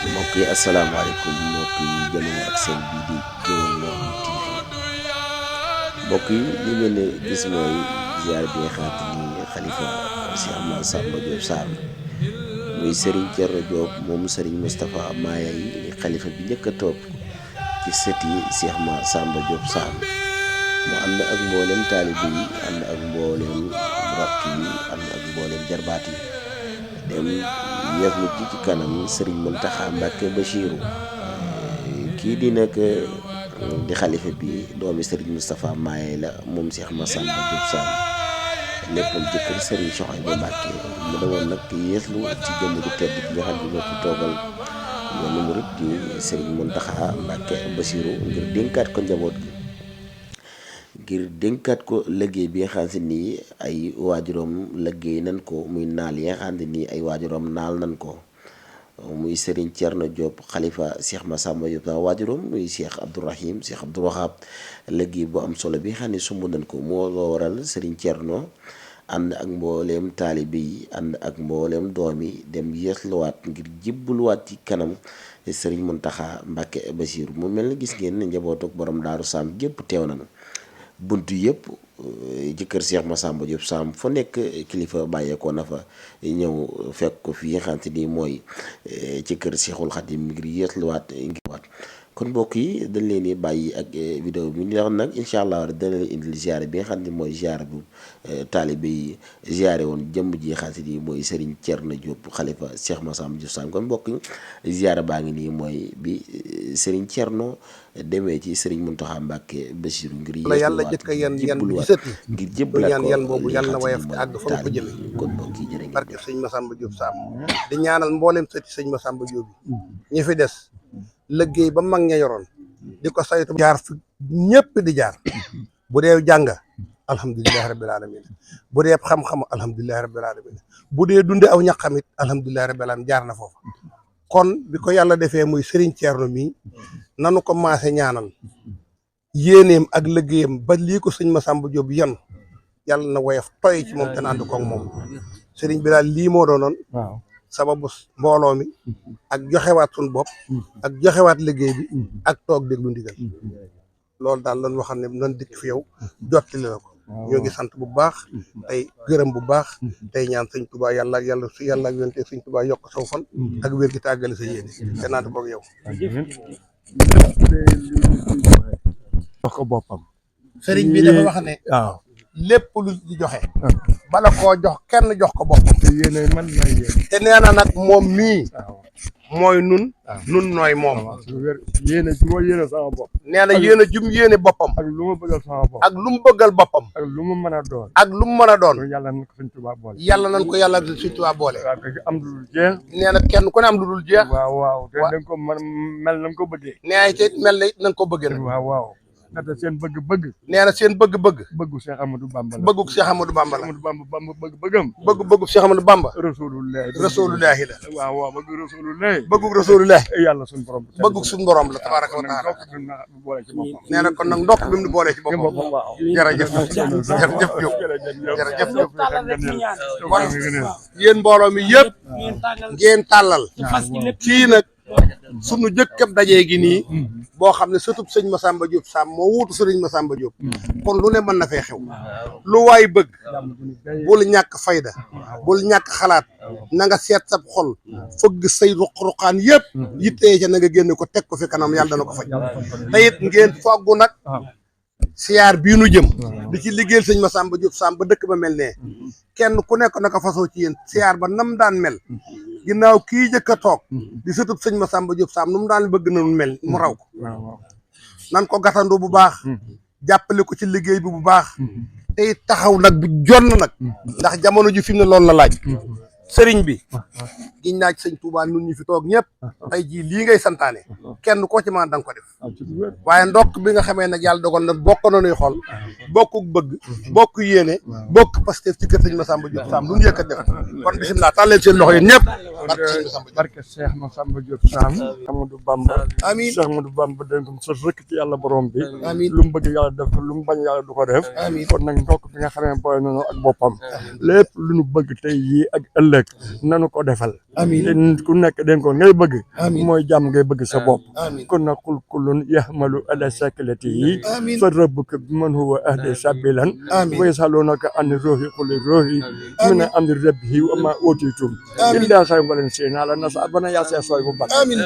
mbokk yi asalaamaaleykum mbokk yi jëloo ak seen bii di Géwël Mor TV mbokk yi li ngeen gis mooy ziar bi nga xamante ni xalifa Cheikh Ahmadou Samba Diop Sam muy Serigne Thierno Diop moom Serigne Moustapha Maaya yi xalifa bi njëkk a topp ci sëti Cheikh Ahmadou Samba Diop Sam mu ànd ak mboolem taalibe yi ànd ak mboolem rakk yi ànd ak mboolem jarbaat yi dem yëflu ci kanam Serigne Mountakha Mbacké Bachirou kii di nag di xalifa bi doomi Serigne Moustapha Maye la moom Cheikh Massamba Diop Sam léppam jëkkër Serigne Souhaïbou Mbacké mu demoon nag yëflu ci jëmm ju tedd bi nga xam ne moo fi toogal yoonu murit di Serigne Mountakha Mbacké Bachirou ngir dénkaat ko njaboot gi ngir dénkaat ko liggéey bi nga xam ne nii ay waajuram liggéey nan ko muy naal yi nga xam ne nii ay waajuram naal nan ko muy Serigne Thierno Diop xalifa Cheikh Massamba Diop Sam waajuram muy Cheikh Abdourahim Cheikh Abdou Wahab liggéey bu am solo bi nga xam ne sumb nan ko moo waral Serigne Thierno ànd ak mbooleem taalibe yi ànd ak mbooleem doom yi dem yeesluwaat ngir jébbaluwaat ci kanam Serigne Mountakha Mbacké Bachirou mu mel ni gis ngeen ne njabootu borom Daaru Sam gépp teew nañu buntu yëpp ci kër Cheikh Massamba Diop Sam fa nekk kilifa bàyyeekoo na fa ñëw fekk ko fii nga xamante ni mooy ci kër Cheikhul Khadim ngir yeesluwaat ngir waat kon mbokk yi dañ leen di bàyyi ak vidéo bi ñu wax nag incha allah dana leen indil ziare bi nga xam ne mooy ziare bu taalibe yi ziare woon jëmm ji xamante ni mooy Serigne Thierno Diop xalifa Cheikh Massamba Diop Sam kon mbokk yi ziare baa ngi nii mooy bi Serigne Thierno demee ci Serigne Mountakha Mbacké Bachirou ngir la yàlla jëkk yan bu gisati ngir jébbalaat ko yan boobu yàlla na wayaf te àgg fa mu ko jëme kon mbokk yi jërë ngeen barke sëñ Massamba Diop Sam di ñaanal mboolem sëti sëñ Massamba Diop bi ñi fi des liggéey ba mag ña yoroon di ko saytu jaar fi ñëpp di jaar bu dee jàng alhamdulilahi rabbil alamin bu dee xam-xam alhamdulilahi rabbil alamin bu dee dunde aw ñaqamit alhamdulilahi rabbil alamin jaar na foofa kon bi ko yàlla defee muy Serigne Thierno mi nanu ko maase ñaanal yéeneem ak liggéeyam ba lii ko sëñ Massamba Diop yan yàlla na woyof toy ci moom te ànd koog moom Serigne bi daal lii moo doonoon sababu mbooloo mi ak joxewaat suñu bopp ak joxewaat liggéey bi ak toog déglu ndigal loolu daal lan waxam ne nan dikk fi yow jottali la ko ñoo ngi sant bu baax tey gërëm bu baax tey ñaan sëñ Touba yàlla ak yonte sëñ Touba yokk saw fan ak wér gi tàggale sa yéene te naata koog yow jox ko boppam sëriñ bi dafa wax ne waaw lépp lu di joxe bala koo jox kenn jox ko boppam te yéene man may yéene te nee na nag moom mii mooy nun nooy moom yéene ju ma yéene sama bopp nee na yéene jum yéene boppam ak lu ma bëggal sama bopp ak lu mu bëggal boppam ak lu ma mën a doon ak lu mu mën a doon yàlla nañ ko sëñ Tuubaa boole yàlla nañ ko yàlla sëñ Tuubaa boole waaw te am lu dul jeex nee na kenn ku ne am lu dul jeex waaw te dañ ko mel nañ ko bëggee nee na te mel na it nañ ko bëggee nag waaw ndaxte seen bëgg-bëgg nee na seen bëgg-bëgg bëggu Cheikh Amadou Bamba la bëggug Cheikh Amadou Bamba la bëggam bëggu Cheikh Amadou Bamba rasulullahi la waaw bëgg rasulullahi bëggug rasulullahi yàlla suñu borom bëggug suñu borom la tabaraka wa taala nee na kon nag ndokk bi mu di boolee ci boppam jërëjëf jërëjëf Diop jërëjëf Diop kon yéen mbooloo mi yëpp ngeen tàllal kii nag sunu jëkkab dajee gi nii boo xam ne sëtub sëñ Massamba Diop Sam moo wuutu sëriñ Massamba Diop kon lu ne mën na fee xew lu waay bëgg bul ñàkk fayda bul ñàkk xalaat na nga seet sab xol fëgg say ruq-ruqaan yëpp yittee ca na nga génne ko teg ko fi kanam yàlla dana ko faj te it ngeen foggu nag siyaar bii nu jëm di ci liggéeyal sëñ Massamba Diop Sam ba dëkk ba mel ne kenn ku nekk naka fasoo ci yéen siyaar ba nam daan mel ginnaaw kii jëkk a toog di sëtub sëñ Massamba Diop Sam nu mu daan bëgg na mel mu raw ko nan ko gàttandu bu baax jàppale ko ci liggéey bi bu baax tey taxaw nag bu jonn nag ndax jamono ji fi mu ne loolu la laaj sëriñ bi giñ naa ci sëñ Touba nun ñu fi toog ñëpp tey jii lii ngay santaane kenn koo ci mën da nga ko def waaye ndokk bi nga xamee nag yàlla dogal na bokk nanuy xol bokkuk bëgg bokk yéene bokk Pastef ci kër sëñ Massamba Diop Sam lu ñu yëkkat def kon bisimilah tàlleen seen loxo yéen ñëpp barke Cheikh Massamba Diop Sam Amadou Bamba amiin Cheikh Amadou Bamba dénkum sa rëkk ci yàlla borom bi amiin lu mu bëgg yàlla def lu mu bañ yàlla du ko def amiin kon nag ndokk bi nga xamee boole noonu ak boppam lépp lu ñu bëgg tey yii ak ëllëg nanu ko defal amiin te ku nekk den ko ngay bëgg amiin mooy jàmm ngay bëgg sa bopp amiin kon nag kul kulun yahmalu ala saklatihi amiin fa rabbuka man huwa ahda sabilan amiin wa yasalunaka an ruhi qul ruhi min amri rabbihi wa ma utitum amiin illa khayran sina la nasa bana ya sa soy bu bak amiin